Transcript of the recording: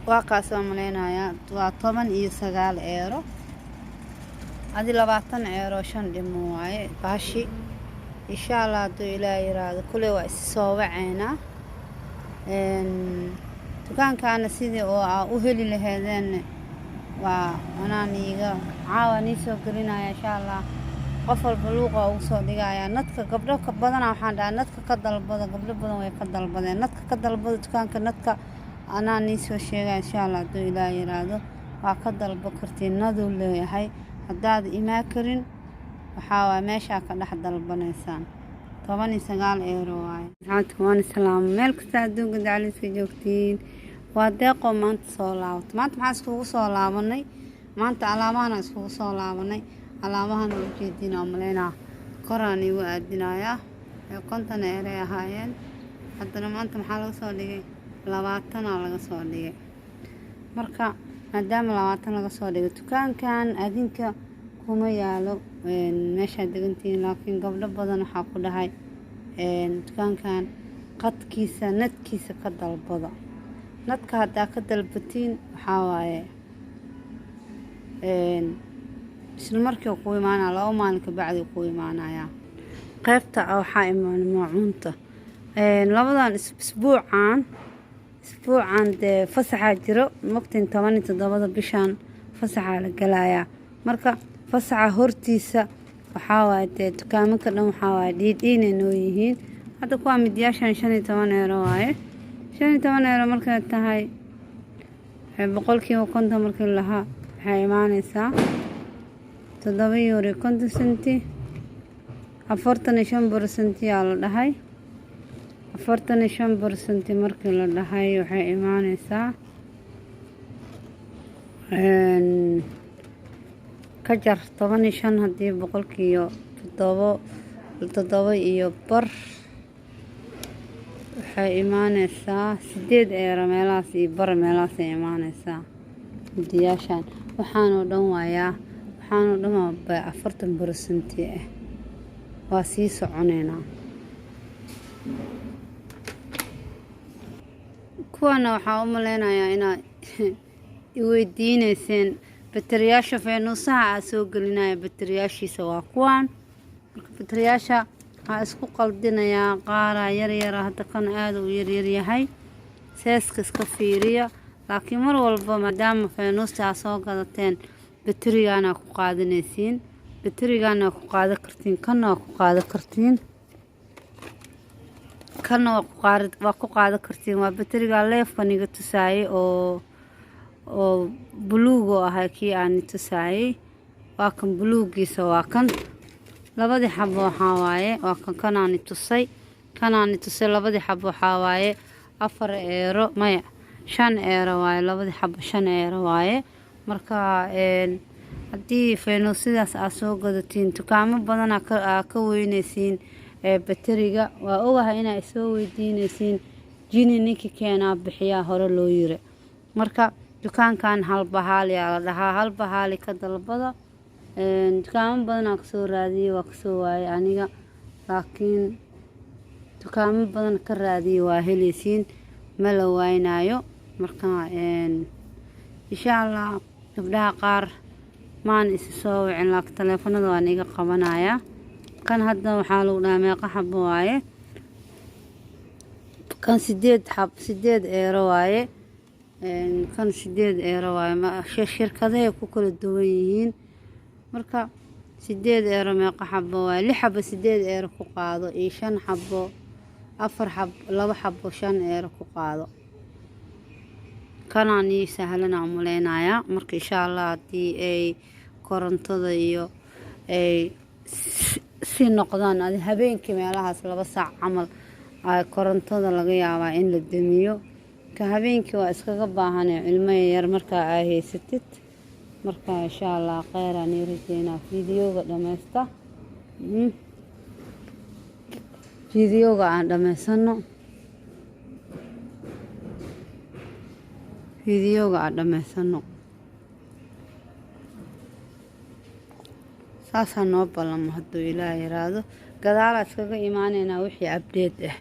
Waa kaas, waa malaynayaa, waa 19 euro, adi 20 euro shan dhimo waaye baashi. Insha Allah, hadduu Ilaah yiraahdo, kuley waa isi soo waceynaa. Dukaankaana sidii oo aa u heli laheedeen waa anaan iiga caawa nii soo gelinaya, insha Allah. Qof walba luuqa ugu soo dhigaya nadka. Gabdho badanaa waxaan dhahaa nadka ka dalbada. Gabdho badan way ka dalbadeen. Nadka ka dalbada, dukaanka nadka anaa nii soo sheegaya, insha Allah, hadduu Ilaah yiraahdo. Waa ka dalbo kartiin, naduu leeyahay. Haddaad imaa karin, waxaa waay meeshaa ka dhex dalbanaysaan. 19 euro waaye. Asxaabta, waan islaamo meel kasta adduunka dacaliska joogtiin. Waa Deeqoo maanta soo laabatay. Maanta maxaa iskugu soo laabanay? Maanta alaabahana iskugu soo laabanay. Alaabahana ujeediin oo maleynaa koraan igu aadinayaa. 50 euro ay ahaayeen, haddana maanta maxaa laga soo dhigay? 20-aa laga soo dhigay. Marka maadaama 20 laga soo dhigay, dukaankan adinka kuma yaalo meeshaad degantihiin, laakiin gabdho badan waxaa ku dhahay dukaankan qadkiisa nadkiisa ka dalbada. Nadka haddaa ka dalbatiin, waxaa waaye isla markii kuu imaanaya, 2 maalin kabacdi kuu imaanaya. Qaybta waxaa imaan maacuunta. Labadan isbuucan dee fasaxaa jiro, mogtiin, 17-da bishan fasaxaa la galayaa. Marka fasaxa hortiisa waxaa waaye dee dukaamanka dhan waxaa waaye dhiidhiinay noo yihiin. Hadda kuwaa midyaashan 15 euro waaye. 15 euro markay tahay, 50% markii lahaa, waxay imaaneysaa 7 euro 50 senti. 45% yaa la dhahay. 45% markii la dhahay, waxay imaaneysaa, ka jar 15 haddii boqolkiiyo toddobo, 7.5, waxay imaaneysaa 8 euro meelahaas iyo bar meelahaasay imaaneysaa. Midiyaashan waxaanoo dhan waayaa, waxaanoo dhan waa 40% ah. Waa sii soconeynaa. Kuwana waxaa u maleynayaa inaad iweydiineyseen bateriyaasha feenuusaha aa soo gelinaya. Bateriyaashiisa waa kuwaan. Marka bateriyaasha waxaa isku qaldinayaa qaaraa yaryara. Hadda kan aada u yaryaryahay, seeska iska fiiriya. Laakiin mar walba maadaama feenuusta aa soo gadateen, baterigaana ku qaadanaysiin, baterigaana ku qaadan kartiin, kana waa ku qaadan kartiin, kana waa ku qaadan kartiin. Waa bateriga leefkan iga tusaayay oo buluug oo ahay, kii aan tusaayay. Waa kan buluugiisa, waa kan labadii xabo. Waxaa waaye waa kan kanaani tusay, kanaani tusay. Labadii xabo waxaa waaye 4 euro, maya, 5 euro waaye. Labadii xabo 5 euro waaye. Marka haddii feenuusidaas aad soo gadatiin, dukaamo badan aa ka weyneysiin bateriga. Waa ogahay inaa soo weydiineysiin. Jini ninkii keenaa bixiyaa hore loo yiri. Marka dukaankan Halbahaali aa la dhahaa, Halbahaali ka dalbada. Dukaamo badanaa kasoo raadiyey, waa kasoo waayay aniga, laakiin dukaamo badan ka raadiyey waa heleysiin, ma la waynaayo. Marka insha Allah, gabdhaha qaar maan isi soo wicin, laakiin taleefanada waan iga qabanayaa. Kan hadda waxaa lagu dhahaa meeqa xabo waaye? Kan sideed xab, 8 euro waaye. Kan 8 euro waaye. Shirkadahay ku kala duwan yihiin. Marka 8 euro meeqa xabo waaye? Lix xabo 8 euro ku qaado, iyo shan xabo, afar xabo, laba xabo 5 euro ku qaado. Kanaan ii sahlana umaleynayaa. Marka insha Allah, haddii ay korontada iyo ay si noqdaan, adi habeenkii meelahaas 2 saac camal korontada laga yaabaa in la damiyo. Ka habeenkii waa iskaga baahanee ilmo yar markaa aa haysatid. Marka insha Allah kheyraan ii rajeynaa. Fiidiyooga dhammaysta, fiidiyooga aan dhammaysano, fiidiyooga aan dhammaysano. Saasaa noo ballamo, hadduu Ilaah yiraahdo. Gadaalaa iskaga imaaneynaa wixii abdeed ah.